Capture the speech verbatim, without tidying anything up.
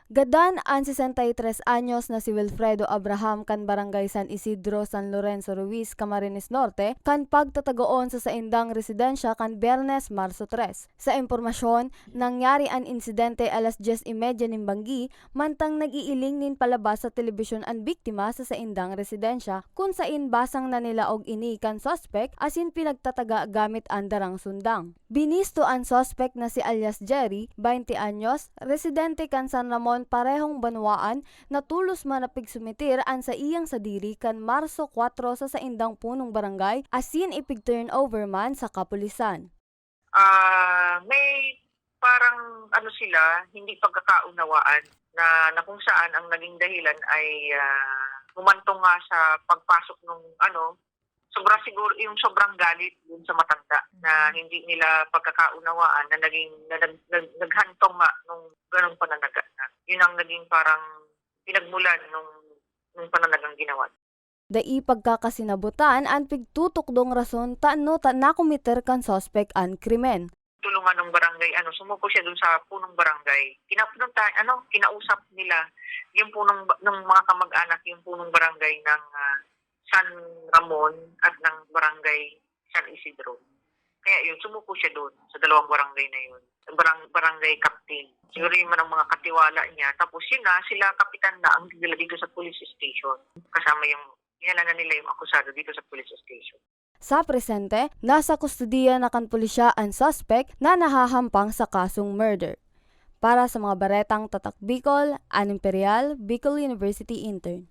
Gadan an sesenta y tres anyos na si Wilfredo Abraham kan Barangay San Isidro, San Lorenzo Ruiz, Camarines Norte, kan pagtatagoon sa saindang residensya kan Biyernes, Marso tres. Sa impormasyon, nangyari an insidente alas dyes y media nin banggi, mantang nag-iiling nin palabas sa telebisyon an biktima sa saindang residensya, kun sain basang nanilaog ini kan suspek asin pinagtataga gamit an darang sundang. Binisto an suspek na si alias Jerry, baynte anyos, residente kan San Ramon, parehong banwaan, na tolos man na pigsumitir an saiyang sadiri kan Marso kwatro sa saindang punong barangay asin ipig-turnover man sa kapulisan. Ah, may parang ano sila, hindi pagkakaunawaan na, na kung saan ang naging dahilan ay, ah, humantong nga sa pagpasok nung ano, sobra siguro yung sobrang galit dun sa matanda na hindi nila pagkakaunawaan na naging, na nag-, nag-, naghantong nga nung ganong pananaga na. Yun ang naging parang pinagmulan nung, nung pananagang ginawa. Dai pagkakasinabutan an pigtutukdong rason tano ta nakomiter kan suspek an krimen. Tulungan ng barangay, ano, sumuko siya dun sa punong barangay. Kinap-, nung ta-, ano, kinausap nila yung punong ba-, ng mga kamag-anak, yung punong barangay ng, ah, San Ramon at ng barangay San Isidro. Kaya yun, sumuko siya dun sa dalawang barangay na yun. Sa barang-, barangay captain. Siguro yung man ang mga katiwala niya. Tapos yun na, sila kapitan na ang dinala dito sa police station. Kasama yung, dinala na nila yung akusado dito sa police station. Sa presente, nasa kustodiya na kan pulisya an suspek na nahahampang sa kasong murder. Para sa mga baretang Tatak Bicol, Ann Imperial, Bicol University Intern.